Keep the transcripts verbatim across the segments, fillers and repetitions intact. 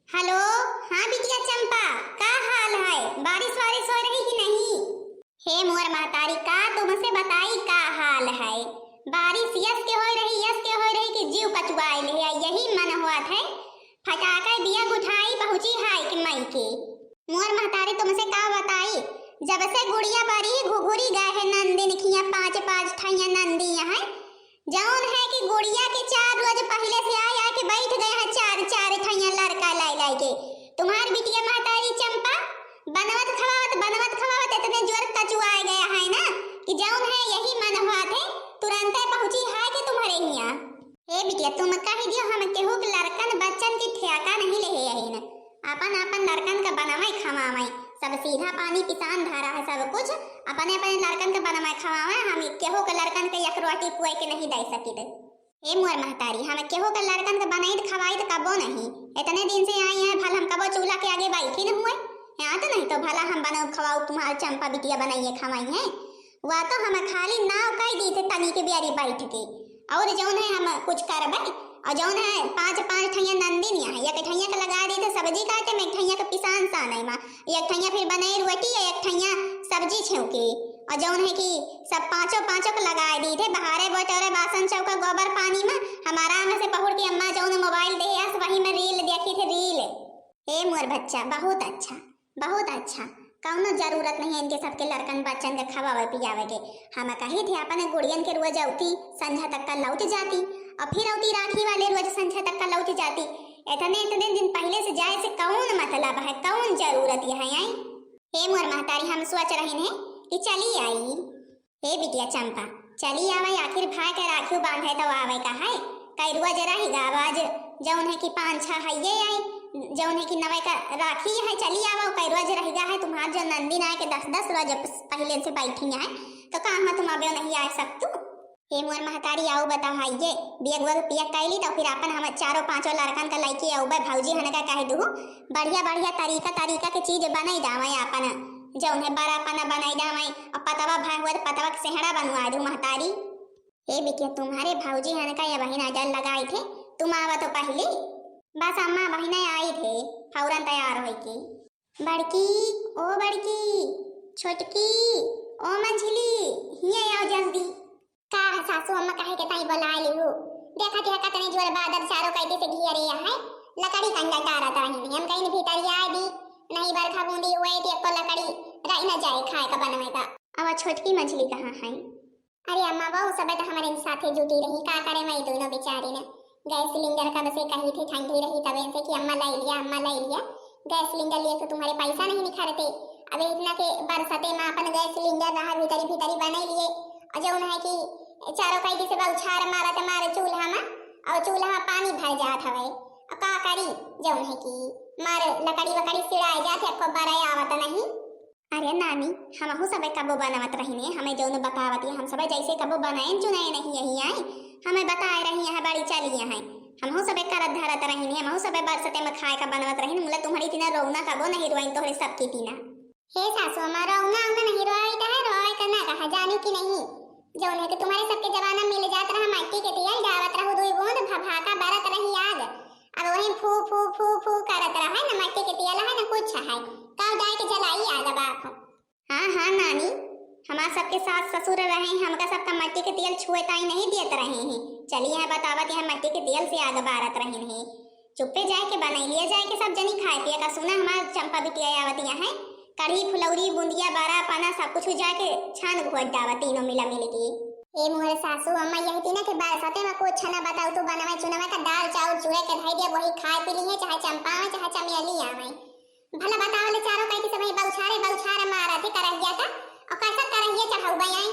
हेलो, हाँ बिटिया चंपा, का हाल है? बारिश वारिश हो रही कि नहीं? हे मोर महतारी, का तुमसे बताई का हाल है? बारिश यस के हो रही, यस के हो रही कि जीव कचुआइल है। यही मन होत है फटाके बिया गुठाई पहुँची हाय कि मई के। मोर महतारी तुमसे का बताई, जब से गुड़िया बड़ी घुघुरी गए है नंदिन खिया, पाँच पाँच ठैया नंदी यहाँ, जौन है कि गुड़िया के चार रोज पहिले से आय आय के बैठ गए हैं चार चार ठैया लड़का लाई लाई के। तुम्हार बिटिया महतारी चंपा बनवत खवावत, बनवत खवावत इतने जोर कचुआए गया है ना कि जौन है यही मन हुआ थे तुरंते पहुँची है कि तुम्हारे हिया। हे बिटिया, तुम कह दियो हम केहू के लड़कन बच्चन की ठेका नहीं ले यही न, अपन अपन लड़कन का बनावे खवावे, सब सीधा पानी पिसान धरा है सब कुछ, अपने अपने लड़कन का बनावे खवावे, हम केहू के लड़कन के एक रोटी पुए के नहीं दे सकित। हे मोर महतारी, हम केहू के लड़कन के बनाइत खवाइत कबो नहीं। इतने दिन से आई हैं, भल हम कबो चूल्हा के आगे बैठी न हुए। हाँ तो नहीं तो भला हम बनाऊ खवाऊ तुम्हार चंपा बिटिया बनाइए खवाई हैं। वह तो हम खाली नाव कह दी थे तनी के बियारी बैठ के, और जौन है हम कुछ करबे, और जौन है पाँच पाँच ठैया नंदिन यहाँ, एक ठैया के लगा दी थे सब्जी काटे में, एक ठैया के पिसान साने मा, एक ठैया फिर बनाई रोटी, एक ठैया सब्जी छेवकी, और जौन है कि सब पाँचों पाँचों के लगाए दी थे, बहारे बटोरे बासन चौका गोबर पानी में, हमारा में से पहुड़ के अम्मा जौन मोबाइल दे आस वही में रील देखी थे रील। हे मोर बच्चा, बहुत अच्छा, बहुत अच्छा। कौनो जरूरत नहीं है इनके सबके लड़कन बच्चन के खवावे पियावे के। हम कही थे अपने गुड़ियन के रोज औती संझा तक का लौट जाती, और फिर औती राखी वाले रोज संझा तक का लौट जाती। इतने इतने दिन पहले से जाए से कौन मतलब है, कौन जरूरत है आई? हे मोर महतारी, हम सोच रहे हैं कि चली आई। हे बिटिया चंपा, चली आवे, आखिर भाई के राखी बांधे तो आवे का है। कई रोज रही गा, आज जौन है कि पाँच छह हइये आई, जौन है कि नवे का राखी है, चली आवे, कई रोज रही गा है। तुम्हार जो नंदिन आए के दस दस रोज पहले से बैठी है, तो का हम तुम अबे नहीं आ सकतू? हे मोर महतारी, आऊ बताओ, हइये बियगुआ के पिया कैली, तो फिर अपन हम चारों पांचों लड़कन का लइके आउबे, भौजी हन का कह दू, बढ़िया बढ़िया तरीका तरीका के चीज बनाई जावे अपन, जौन है बड़ा पना बनाई जावे, और पतवा भाई हुआ तो पतवा के सेहड़ा बनवा दू महतारी। हे बिटिया, तुम्हारे भौजी हन का ये बहिन अजर लगाई थे, तुम आवा तो पहले। बस अम्मा बहिन आई थे, फौरन तैयार होई के। बड़की, ओ बड़की, छोटकी, ओ मंझली, हिये आओ जल्दी। का है सासू अम्मा, काहे के ताई बोलाए लिहू? देखत है कतने जोर बादर चारों कैदी से घेरे है, लकड़ी कंडा टारत रही। हम कहीं भीतर आए दी, नहीं बरखा बूंदी हुए थी, एको लकड़ी रही न जाए खाए का बनवे का। अब छोटकी मंझली कहाँ है? अरे अम्मा, वो सब तो हमारे साथे जुटी रही, का करे मैं दोनों बेचारी ने। गैस सिलेंडर कब से कही थी, ठंडी रही तबे से कि अम्मा ले लिया, अम्मा ले लिया। गैस सिलेंडर लिए तो तुम्हारे पैसा नहीं निखरते। अब इतना के बरसते में अपन गैस सिलेंडर रहा भीतरी भीतरी बने लिए, और जौन है कि चारों कैदी से बौछार मारत मारे चूल्हा में, और चूल्हा में पानी भर जात हवे। और का करी, जौन है कि मार लकड़ी वकड़ी सिड़ाए जात है, खूब बड़े आवत नहीं। अरे नानी, हमहू सबे कबो बनवत रहिने, हमें जौन बतावत है, हम सबे जैसे कबो बनाए चुनाए नहीं यही आई, हमें बताए रही है बड़ी चली है, हमहू सबे करत धरत रहिने, हमहू सबे बरसते में खाए का बनवत रहिन, मुला तुम्हारी तीना रोना कबो नहीं रोइन तोहरे सबकी तीना। हे सासू अम्मा, रोना उना नहीं रोए का है, रोए का ना रहा, जानी कि नहीं, जौन है कि तुम्हारे सबके जमाना मिल जात रहा मट्टी के तेल, डावत रहू दुई बूंद, भभाका बरत रही आग, अब वही फू फू फू फू करत रहा है, न मट्टी के तेल है न कुछ है, का जाए के जलाई आग बाप। हाँ हाँ नानी, हमार सबके सास ससुर रहे हैं, हमका सबका मट्टी के तेल छुए ताई नहीं देत रहे हैं। चली यहाँ बतावत यहाँ मट्टी के तेल से आग बारत रहे हैं। चुप्पे जाए के बनैलिया जाए के सब जनी खाए पिए का। सुना हमार चंपा बिटिया आवत यहाँ है, कढ़ी फुलौरी बूंदिया बारा पाना सब कुछ जाए के छान घोट डावा तीनों मिला मिल के। ए मोर सासू अम्मा, यही तीना के बरसाते में कुछ न बताऊ, तू बनवे चुनवे का दाल चाउर चूरे के धई दिया, वही खाए पी लिए, चाहे चंपा आवे चाहे चमेली आवे। भला बतावले चारों कह के सबही बौछारे बौछारे मारत ही करहिया का, और कैसा करहिया चढ़ाऊ बयाई।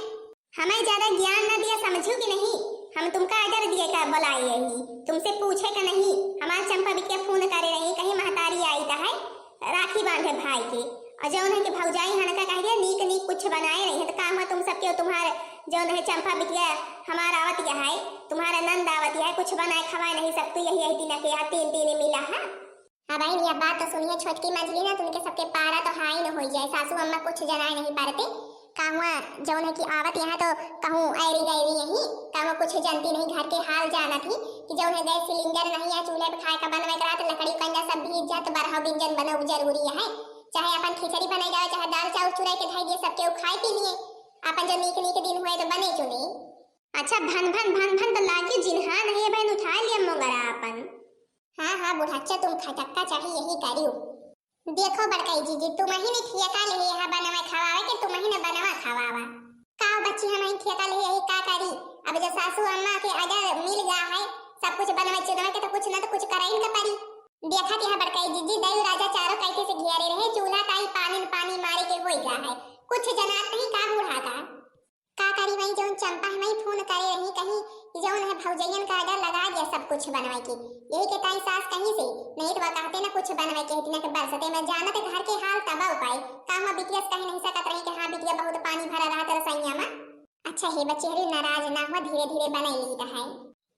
हमें ज्यादा ज्ञान न दिया, समझू कि नहीं? हम तुमका order दिए का बुलाए रही, तुमसे पूछे का नहीं। हमार चंपा बिटिया फोन करे रही, कहीं महतारी आई त है राखी बांधे भाई के, और जौन है कि भौजाई हन का कह दिया नीक नीक कुछ बनाए रही है, तो काम है तुम सबके, तुम्हारे जौन है चंपा बिटिया हमार आवत या है, तुम्हारा नंद आवत या है, कुछ बनाए खवाए नहीं सकतू, यही यही तीना के यहाँ तीन तीन मिला है। अब आई यह बात तो सुनिए छोटकी मझली ना, तुमके सबके पारा तो हाई न होई जाए। सासू अम्मा कुछ जनाए नहीं पारते, कहूँ जौन है कि आवत यहाँ तो कहूँ ऐरी गैरी यही, कहूँ कुछ जानती नहीं, घर के हाल जानत ही कि जौन है गैस सिलेंडर नहीं है, चूल्हे पे खाए का बनवे के रात लकड़ी कंडा सब भीज जात बारह व्यंजन बनउ जरूरी है, चाहे अपन खिचड़ी बनाई जावे, चाहे दाल चाउर चुराई के धई दिए, सबके उ खाए पी लिए, अपन जो नीक नीक दिन हुए तो बने चुने। अच्छा, भन भन भन भन तो लागे जिन्हा नहीं बहन उठा लिया मोगरा अपन। हाँ हाँ बुढ़ाचा, तुम खटक्का चाही यही करियो। देखो बड़काई जीजी, तुमही ने ठेका ले है बनवे खवावे के, तुमही ने बनवा खवावा। का बच्ची, हमही ठेका ले है का करी? अब जो सासू अम्मा के अगर मिल गा है सब कुछ बनवे चुनवे के तो कुछ न तो कुछ कराइन का पड़ी। देखा कि हाँ बड़काई जीजी, दई राजा चारों कैसे से घेरे रहे, चूल्हा ताई पानी न पानी मारे के होई गा है, कुछ जनात नहीं का बूढ़ा का। का करी, वही जौन चंपा है, वही फोन करे रही, कहीं कि जौन है भौजैयन का order लगा दिया सब कुछ बनवाए के, यही के ताई सास कहीं से, नहीं तो वह कहते ना कुछ बनवाए के, इतना के बरसते में जानत घर के हाल तब उपाय, का हुआ बिटिया से कह नहीं सकत रही कि हाँ बिटिया बहुत पानी भरा रहा तेरा सैया में। अच्छा हे बच्चे, अरे नाराज ना हुआ, धीरे धीरे बनाई ली है।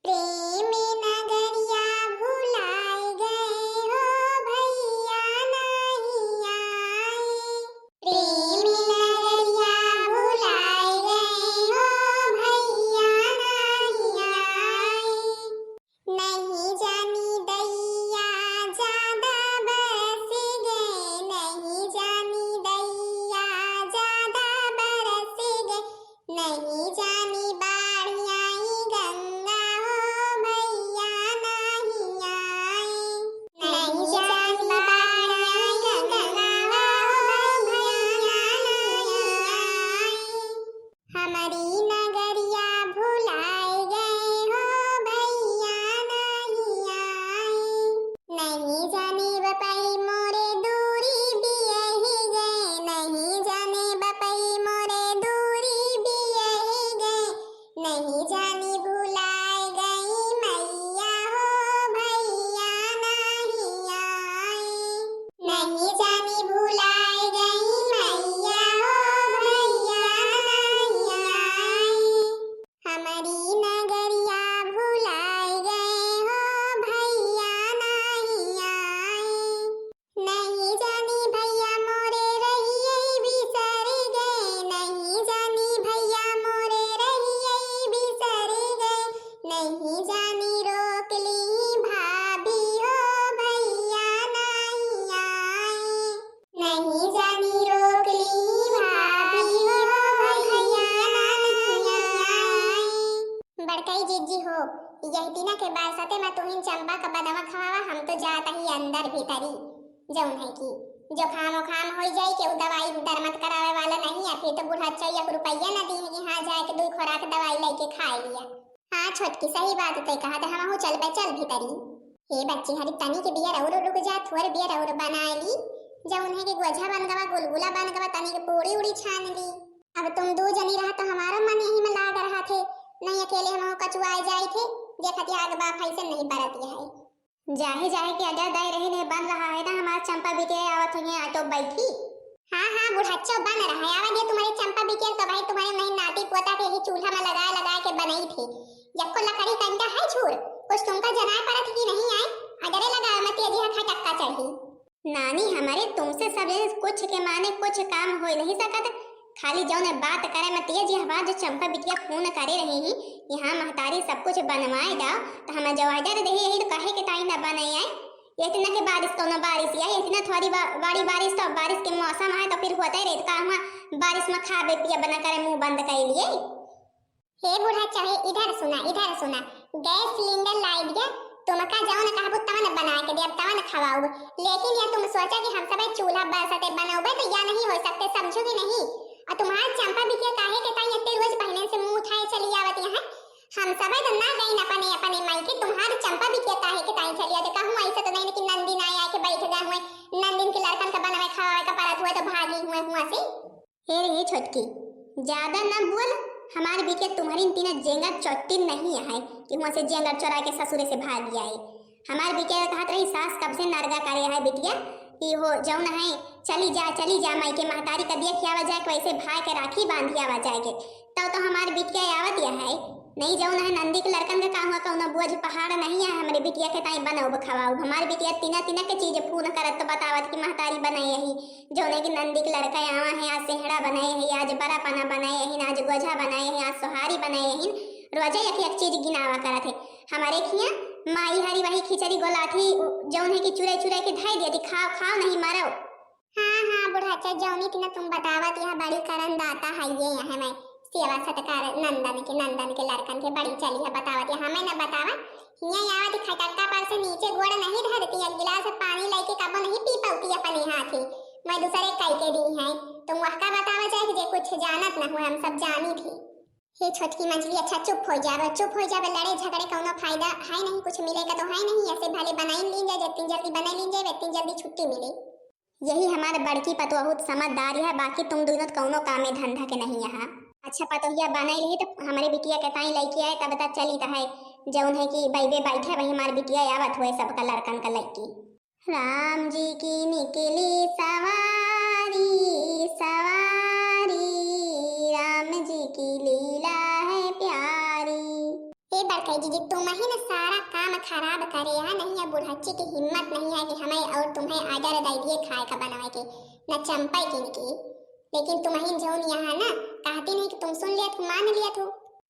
प्रेम नगरिया भुलाए गए हो भैया नहीं आए। प्रेम नगरिया भुलाए गए हो भैया नहीं आए। नहीं जानी दैया ज्यादा बरस गए, नहीं जानी दैया ज्यादा बरस गए, नहीं जानी बाढ़ आई गंगा हो भैया नहीं आए। नहीं जानी बाढ़ आई गंगा हो भैया नहीं आए। हमारी नगरिया भुलाए गए हो भैया नहीं आए। नहीं जानी बपई मोरे दूरी बियही गए, नहीं जानी बपई मोरे दूरी बियही गए, नहीं जानी भुलाए गई मैया हो भैया नहीं आए। नहीं जानी भुलाए गई मैया हो भैया नहीं आए। हमारी नगरिया भुलाए गए हो भैया नहीं आए। नहीं जानी भैया मोरे रहिए बिसर गए, नहीं जानी भैया मोरे रहिए बिसर गए, नहीं जानी रोक ली भाभी हो भैया नहीं आए। नहीं जानी रोक ली भाभी हो भैया नहीं आए। बड़काई जीजी हो, यही दिना के बरसाते में तुहिन चंपा का बदवा खवावा, हम तो जात ही अंदर भीतरी। जौन है कि जुकाम उखाम होई जाई, केहू दवाई दरमत करावे वाला नहीं है, फिर तो बूढ़ा चौया को रुपया न दी है कि हाँ जाए के दुई खुराक दवाई लेके खाए लिया। हाँ छोटकी, सही बात तय कहा, तो हमहू चलबे, चल भीतरी। हे बच्ची, हरी तनी के बियर और रुक जा, थोर बियर और बनाए ली, जौन है कि गोझा बन गवा, गुलगुला बन गवा, तनी के पूड़ी उड़ी छान ली। अब तुम दू जनी रहा तो हमारा मन यही में लाग रहा थे, नहीं अकेले हमहू कचुआए जाए थे। देखत आग बाप ऐसे नहीं बरत है। जाहे जाहे के अजर दाई रही नहीं बन रहा है ना, हमार चंपा बिटिया आवत हुई है, ऑटो बैठी। हाँ हाँ बुढ़ाचो बन रहा है, आवा दे तुम्हारे चंपा बिटिया, तो भाई तुम्हारे नहीं नाती पोता के ही चूल्हा में लगा लगा के बनाई थी। यक्को लकड़ी कंडा है छूर, कुछ तुमका जनाए परत कि नहीं आए, अजरे लगा मत ये जी खटक्का चढ़ी। नानी, हमरे तुमसे सब जने कुछ के माने कुछ काम हो नहीं सकत। खाली जौन बात करे मत ये जी, हमार जो चंपा बिटिया फोन करे रही ही, यहाँ महतारी सब कुछ बनवाए जाओ, तो हम जो ऑर्डर दे यही तो कहे के ताई ना बनाए आए। इतना के बारिश कौनो बारिश या इतना थोड़ी बा-, बड़ी बारिश तो बारिश के मौसम है तो फिर होते रहे, तो का हुआ बारिश में खाबे पिए बना करे मुंह बंद कर लिए। हे बूढ़ा चौहे, इधर सुना, इधर सुना। गैस सिलेंडर लाई दिया, तुमका जवन कहबू तवन बना के देब, तवन खवाऊब। लेकिन या तुम सोचा कि हम सब चूल्हा बरसते बनौबे तो या नहीं हो सकते, समझो कि नहीं? और तुम्हार चंपा बिटिया काहे के ताई इतने रोज बहनन से मुंह उठाए चली आवत यहाँ? हम सब तो ना गई अपने अपने माई के, तुम्हार चंपा बिटिया काहे के ताई चली आवत? कहूँ ऐसे तो नहीं कि नंदी ना आए के बैठ गए हुए, नंदिन के लड़कन का बनवे खवावे का परत हुए तो भागी हुए हुआ से। हे रे छोटकी, ज्यादा ना बोल। हमार बिटिया तुम्हारी तीना जेंगा चट्टी नहीं है कि वहाँ से जेंगा चोरा के ससुरे से भाग आए। हमार बिटिया कहत रही सास कब से नरगा करे है बिटिया कि हो जौन है चली जा, चली जा, माई के महतारी का देख आवा जाए, वैसे भाई के राखी बांधी आवा जाए के। तब तो हमार बिटिया आवत या है। नहीं जौन है नंदी के लड़कन के का हुआ, कौनो बोझ पहाड़ नहीं है हमरे बिटिया के ताई बनाउब खवाउब। हमार बिटिया तीना तीना के चीज फोन करत तो बतावत कि महतारी बनाई यही जौने की नंदी के लड़का आवा है, आज सेहड़ा बनाए है, आज बड़ा पाना बनाए है, आज गोझा बनाए है, आज सोहारी बनाए है। रोजे एक एक चीज गिनावा करत है। हमारे खिया माई हरी वही खिचड़ी गोलाथी, उ-, जौन है कि चुराई चुराई के धई दिया थी, खाओ खाओ नहीं मरो। हाँ, हाँ, बुढ़ाचा, जौनी की ना तुम बतावत, यह बड़ी करन दाता है ये, यहाँ मैं सेवा सत्कार नंदन के, नंदन के लड़कन के बड़ी चली है बतावत, यहाँ मैं ना बतावा, हियाँ आवत खटक्का पर से नीचे गोड़ नहीं धरती, एक गिलास पानी लेके कबो नहीं पी पाती अपने हाथी, मैं दूसरे कई के दी है। तुम वह का बतावा चाहे जे कुछ जानत न हुए, हम सब जानी थी। हे छोटकी मछली, अच्छा चुप हो जावे, चुप हो जावे, लड़े झगड़े कौनो फायदा है नहीं, कुछ मिले का तो है नहीं, ऐसे भले बनाई लीन जाए, जितनी जल्दी बनाई लीन जाए, उतनी जल्दी छुट्टी मिले। यही हमारे बड़की पतोहू समझदार है, बाकी तुम दोनों तो कौनो कामे धंधा के नहीं यहाँ। अच्छा पतोहिया बनाई रही तो हमारे बिटिया के ताई लइके आए, तब तक चली तो है, जौन है कि बैबे बैठे वही हमारे बिटिया आवत हुए सबका लड़कन का लइके। राम जी की निकली सवारी, सवारी, राम जी की लीला है प्यारी। हे बड़काई जीजी, तुम ही न सारा काम खराब करे है, नहीं है बुढ़च्ची की हिम्मत नहीं है कि हमें और तुम्हें आर्डर दे दिए खाए का बनावे के, न चंपई किन की। लेकिन तुम ही जौन यहाँ ना कहती नहीं कि तुम सुन लिया थू, मान लिया थू।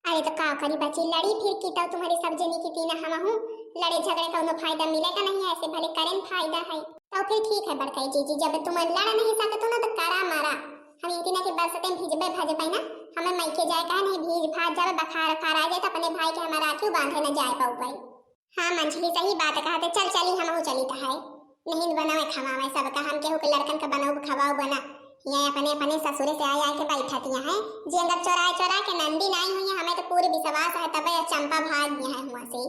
अरे तो का करी बच्ची, लड़ी फिर की तो तुम्हारी सब जनी की तीना हम हूँ, लड़े झगड़े का उन्हें फायदा मिले का नहीं है, ऐसे भले करें फायदा है। तो फिर ठीक है बड़काई जीजी, जब तुम लड़ नहीं सकते ना तो करा मारा, हम इतना के बरसते में भिजबे भजबे ना, हमें मायके जाए का नहीं, भीज भाज जावे, बखार खार आ जाए तो अपने भाई के हमारा क्यों बांधे न जाए पाऊ भाई। हाँ मंझली सही बात कहते, चल चली हमहू चली तो है। नहीं बनावे खवावे सबका, हम केहू के लड़कन का बनाऊ खवाऊ बना। ये अपने अपने ससुरे से आए आए के बैठत यहाँ है, जे अंदर चोराए चोराए के नंदी नहीं हुई है, हमें तो पूरे विश्वास है तबे ये चंपा भाग गया है हुआ से।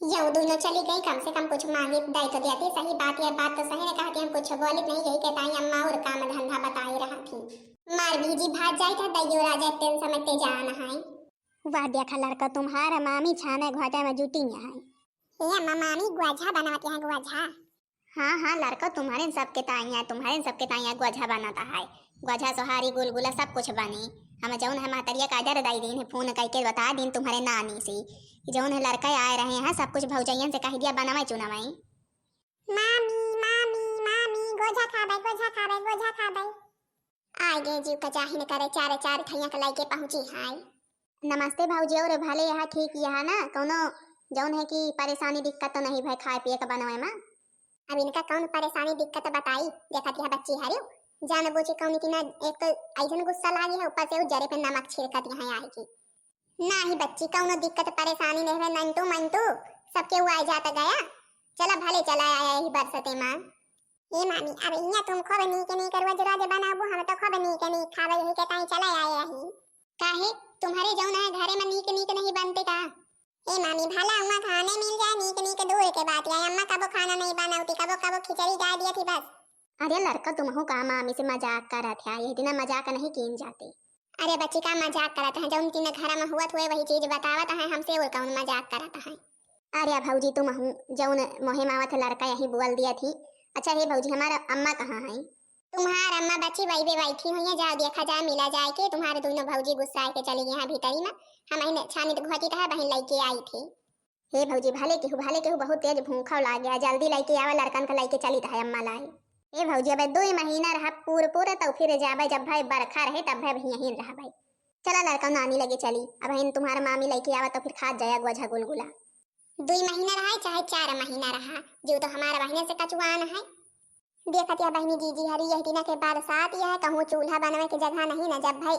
ये दोनों चली गई, कम से कम कुछ मांगी दे तो देती। सही बात, ये बात तो सही ने कहा कि हम कुछ बोलित नहीं, यही कहता है अम्मा और काम धंधा बताए रहा थी। मार भीजी भाग जाए था दैयो राजा तेल समझते जान है। वाह देखा लड़का, तुम्हार मामी छाने घोटे में जुटी है। ए अम्मा, मामी गोझा बनावत यहाँ, गोझा। हाँ हाँ लड़का, तुम्हारे सबके ताइया, तुम्हारे सबके ताइया गोझा बनाता है। गोझा सोहारी गुलगुला सब कुछ बनी। हम जौन है महतरिया का आर्डर दई दीन है, फोन करके बता दीन तुम्हारे नानी से कि जौन है लड़का आए रहे हैं, सब कुछ भौजैयन से कह दिया बनावे चुनावे। मामी, मामी, मामी, गोझा खाबे, गोझा खाबे, गोझा खाबे। आए गए जीव का जाहिन करे, चारे चार थैया के लइके पहुँची हाय। नमस्ते भौजी, और भले यहाँ ठीक यहाँ ना, कौनो जौन है कि परेशानी दिक्कत तो नहीं भय खाए पिए के बनवे में? अब इनका कौन परेशानी दिक्कत बताई, देखत यह बच्ची हरियो, जान बूझ के कौन की ना, एक तो ऐसन गुस्सा लागी है, ऊपर से वो जरे पे नमक छिड़कत यहाँ आए की। नाही बच्ची, कौनो दिक्कत परेशानी नहीं है, नंटू मंटू सबके वो आ जाता गया। चला भले चला आया यही बरसते माँ। ए मामी, अब इहाँ तुम खूब नीक नीक रोज रोज बनाबू, हम तो खूब नीक नीक खाबे, यही के ताई चला आए रही। काहे, तुम्हारे जौन है घरे में नीक नीक नहीं बनते का? ए मामी, भला हुआ खाने मिल जाए नीक नीक, दूर के बात है, अम्मा कबो खाना नहीं बनावती, कबो कबो खिचड़ी डाल दिया थी बस। अरे लड़का, तुमहू का मामी से मजाक करत है, यह दिना मजाक नहीं कीन जाते। अरे बच्ची, का मजाक करत है? जौन तीन घर में हुआ हुए वही चीज बतावत है हमसे, और कौन मजाक करत है? अरे भौजी, तुमहू जौन मोहे मावत है लड़का यही बोल दिया थी। अच्छा हे भौजी, हमारा अम्मा कहाँ है? तुम्हार अम्मा बच्ची वही बे बैठी हुई है, जाओ देखा जाए, मिला जाए के। तुम्हारे दोनों भौजी गुस्सा के चली गई हैं भीतरी में, हम ही छानित घोटित है बहन लइके आई थी। हे भौजी, भले केहू, भले केहू बहुत तेज भूखा लाग गया, जल्दी लइके आवा, लड़कन का लइके चली तो है अम्मा लाई। हे भौजी, अबे दो महीना रहा पूर पूर, तब फिर जाबे, जब भाई बरखा रहे तब भाई यहीं रहबे। चला लड़का नानी लगे चली, अब हम तुम्हारा मामी लइके आवा तो फिर खात जाया गोझा गुलगुला। दो महीना रहा चाहे चार महीना रहा, जो तो हमारा बहने से कचुआन है। देखत या बहनी जीजी हरी यह दिना के बरसात यह कहूँ चूल्हा बनवे के जगह नहीं न, जब भाई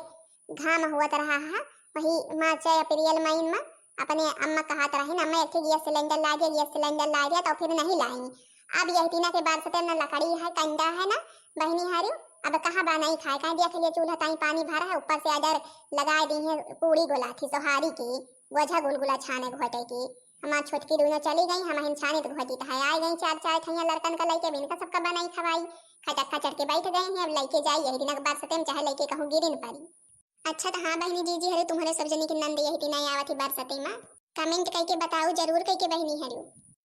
घाम हुअत रहा है वही मार्च अप्रैल महीन में अपने अम्मा कहत रही न, अम्मा एक ठे गैस सिलेंडर लागे, गैस सिलेंडर लागे तो फिर नहीं लाई। अब यह दिना के बरसते न लकड़ी है, कंडा है न बहनी हरी, अब कहाँ बनाई खाए, कहीं देख लिए चूल्हा ताई पानी भरा है, ऊपर से अगर लगा दी है पूड़ी गोलाथी सोहारी की, गोझा गुलगुला छाने घोटे की। हमार छोटकी दोनों चली गई, हम हिन छानित घोटित है, आए गई चार चार ठैया लड़कन का लइके, बिन का सबका बनाई खवाई, खचक खचर के बैठ गए हैं। अब लइके जाई यही दिनक बरसते में, चाहे लइके कहूँ गिरिन पड़ी। अच्छा तो हाँ बहनी जीजी हरे, तुम्हारे सब जनी के नंद यही दिन आवत ही बरसते में, कमेंट करके बताओ जरूर करके बहनी हरे।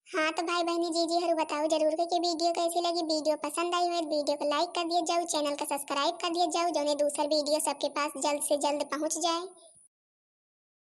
हाँ तो भाई बहनी जीजी हरे बताओ जरूर करके वीडियो कैसी लगी। वीडियो पसंद आई हो तो वीडियो को लाइक कर दिया जाओ, चैनल का सब्सक्राइब कर दिया जाओ, जौने दूसर वीडियो सबके पास जल्द से जल्द पहुँच जाए।